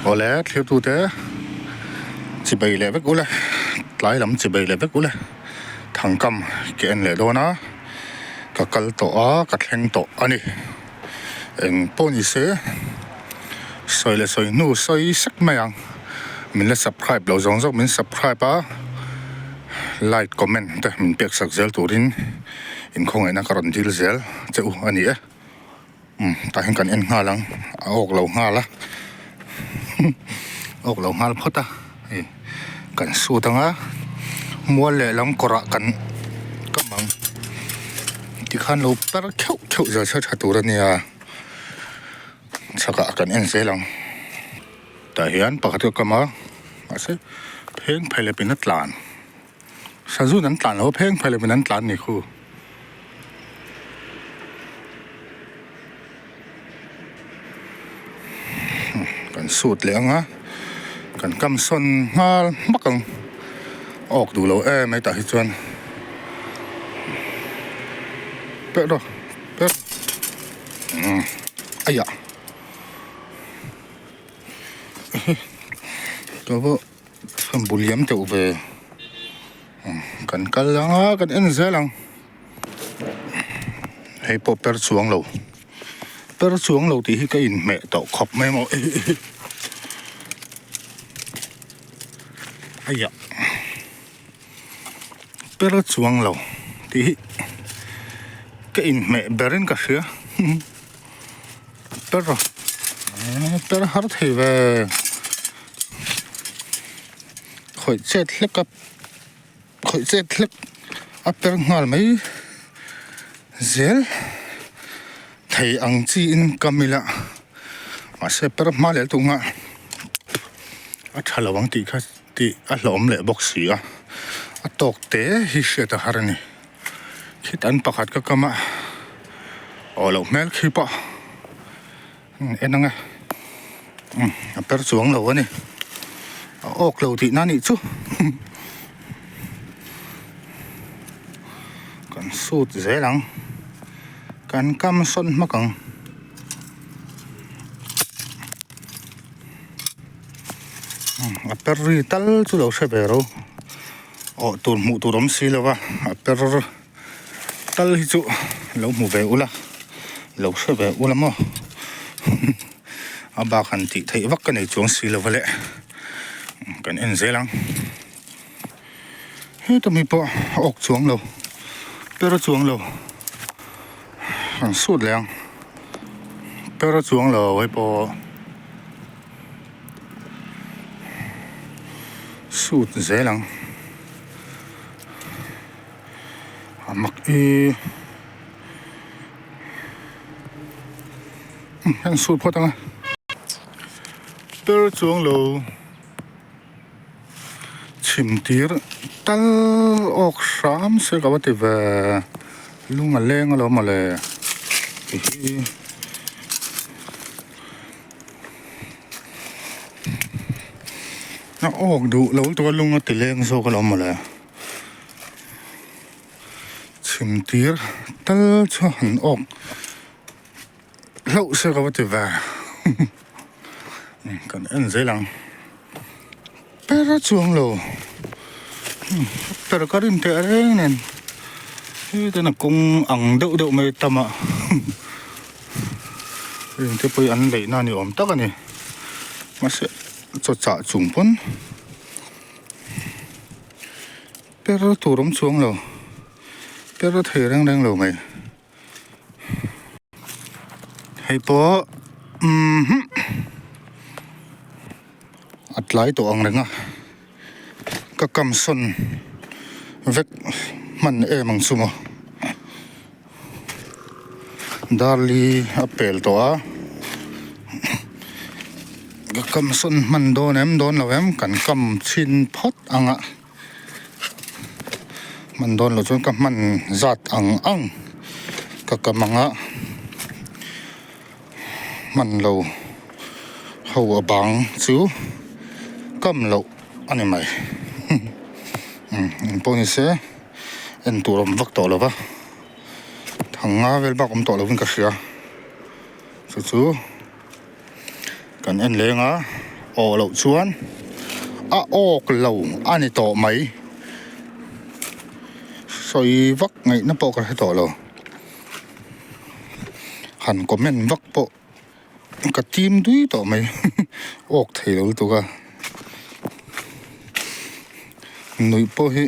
Awle thlir tute chibei leh vek ule tlai lam chibei leh vek ule thangkam ke en leh dawn a ka kal tawh a ka thleng tawh a ni eng pawh ni se sawi leh sawi hnu sawi sek mai ang min la subscribe loh zawng zawng min subscribe a like comment te min pek sak zel turin inkhawngaihna ka rawn dil zel che u a ni e. Umm tah hian kan en nghal ang a awk lo nghal a awk lo nghal phawt a hei kan sut ang a mual lehlam kawrah kan kam ang tikhan lo per kheuh kheuh zel se tha tur a nia chhakah kan en zel ang tah hian pakhat ka kam a mahse pheng phelep in a tlan sazun an tlan lo a pheng phelep in an tlan a ni khu. Kan sut leh ang a kan kam sawn nghal hmak ang awk duh lo em mai tah hi chuan per rawh per umm aiah ka va bu liam deuh ve kan kal ang a kan en zel ang. Hei pawh per chuang lo per chuang lo tih hi ka inhmeh tawh khawp mai maw aiah per chuang lo tih hi ka inhmeh berin ka hria per per har thei ve khawih chet hlek a. Khawih chet hlek a per nghal mai zel thei ang chi in ka mil a mahse per hma leh tung a a tha lo ang tih kha tih a hlauhawm leh bawk si a a tawk te hi hriat a har a ni khit an pakhat ka kam a aw loh hmel khi pawh en ang e a per chuang lo a ni a awk lo tihna a nih chu kan sut zel ang kan kam sawn hmak ang a per ri tal chu lo hre ve ro awh tur hmuh tur awm si lo va a per. Tal hi chu lo hmu ve ula lo hre ve ula maw a bak han tih theih vak ka nei chuang si lo va le kan en zel ang heta mi pawh a awk chuang lo per a chuang lo an sut leh ang per a chuang lo hei pawh sut zel ang. A mak i an sur phawt ang a per chuang lo chhim tir tal awk hram se ka va ti ve lung a leng alawm mawle tihi a awk duh lo lutuk a lung a ti leng zawk alawm mawle. Chhim tir tal chu han awk hlauh se ka va ti ve kan en zel ang per a chuang lo per ka rin teh reng nen heten a kawng ang deuh deuh mai tam a rin te pawh hi an leih na ni awm tak a ni mahse chaw chah chung pawn. Per tur awm chuang lo per a thei reng reng lo mai hei pawh umm a tlai tawh ang reng a ka kam sawn vek hman em ang chu maw Darli a pel tawh a ka kam sawn hman dawn em dawn lo em kan kam chhin phawt ang a hman dawn loh chuan ka hman zat ang ang ka kam ang a hman lo ho a bang chu kam loh a ni mai engpawh ni se. En tur awm vak tawh lo va thang nga vel bak awm tawh lovin ka hria chu chu kan en leng a awh loh chuan a awk lo a ni tawh mai. Sawi vak ngaihna pawh ka hre tawh lo. Han comment vak pawh ka tim dui tawh mai awk thei lo lutuk a. Nuih pawh hi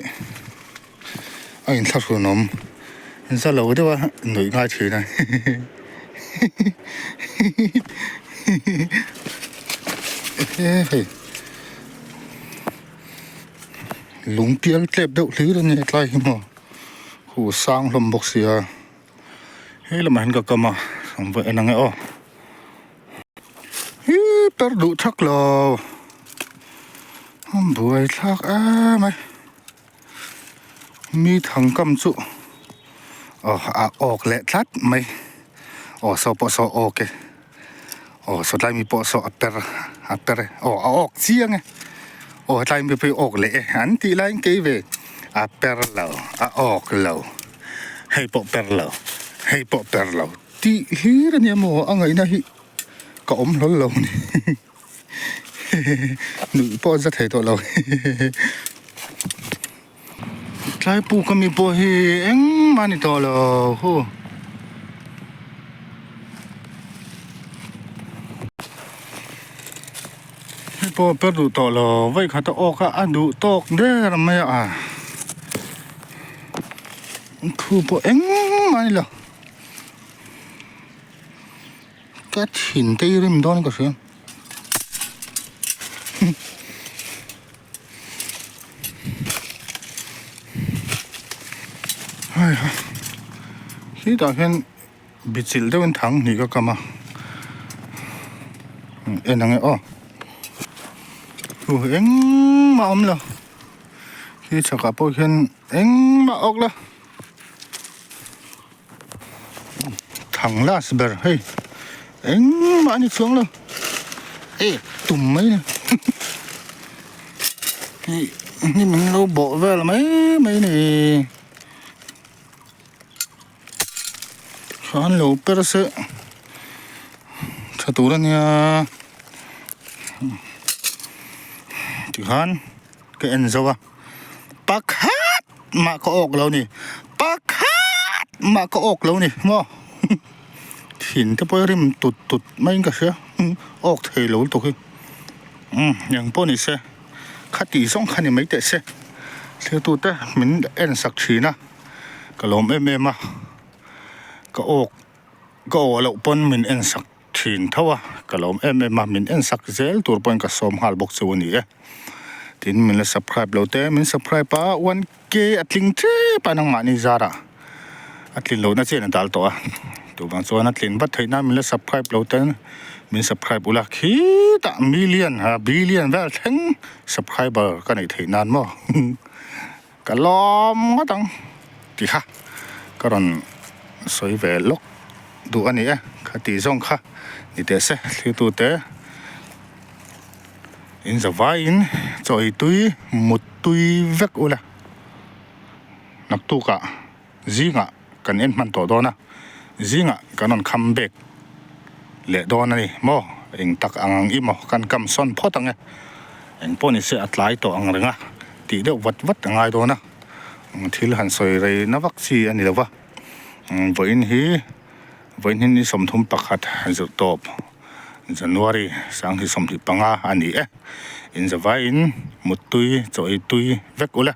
a inthlahrun awm za lo deuh a nuih ngai thin a hei lung pial tlep deuh hlir a nia tlai hi maw hu sang hlawm bawk sia he lamah hian ka kam a an va en ang e aw hi per duh thak lo a buai thlak em mai mi thang kam chu aw a awk leh tlat mai aw saw pawh saw awk e aw saw tlai mi pawh saw a per a per e aw a awk chiang e aw hetlai mi pawh hi awk leh e an tih laiin kei ve a per lo a awk lo hei pawh per lo hei pawh per lo tih hlir ania maw a ngaihna hi ka awm hlawl lo a ni. Nuih pawh an za thei tawh lo Tlai puk ami pawh hi engmah a ni tawh lo hu. Hei pawh per duh tawh lo vawi khat a awk a a duh tawk der mai a thu pawh engmah a ni lo. Ka thin te i rim dawn ka hria. Hai ha. Khi tah hian bichilh deuhin thang hnih ka kam a. En ang e aw. Thu engmah a awm lo. Khi chhakah pawh hian engmah a awk lo. Thang last ber hei engmah a ni chuang lo ek tum mai a ni hei hnim an lo bawh vel mai mai a ni khan lo per se tha tur a nia tikhan ka en zo a. Pakhat mah ka awk lo ni pakhat mah ka awk lo ni maw thin te pawh hi rim tut tut maiin ka hria awk thei lo lutuk hi umm eng pawh ni se khati zawng kha ni mai teh se thiltu te min en sak thin a ka lawm em em a ka awk ka awh loh pawn min en sak thin tho a, ka lawm em em a, min en sak zel tur pawhin ka sawm nghal bawk chu a ni e. Tin, min la subscribe lo te, min subscribe a, one K a tling tep a nangmahni zarah a tlin lohna chian a dal tawh a, tuvang chuan a tlin vat theih nan min la subscribe lo te min subscribe ula khitah million billion vel thleng subscriber ka neih theih nan maw Ka lawm ngawt ang ti kha ka rawn sawi ve lawk duh a ni e, kha tih zawng kha ni teh se thlitu te in za vaiin chaw ei tui mut tui vek ula naktukah zingah kan en hman tawh dawn a zingah kan rawn kham bek leh dawn a ni maw eng tak ang ang i maw kan kam sawn phawt ang e eng pawh ni se a tlai tawh ang reng a tih deuh vat vat a ngai dawn a thil han sawi rei na vak chi a ni lo va vawiin hi vawiin hi ni 31 zirh tawp January 2025 a ni e inzavaiin muttui chaw ei tui vek ula.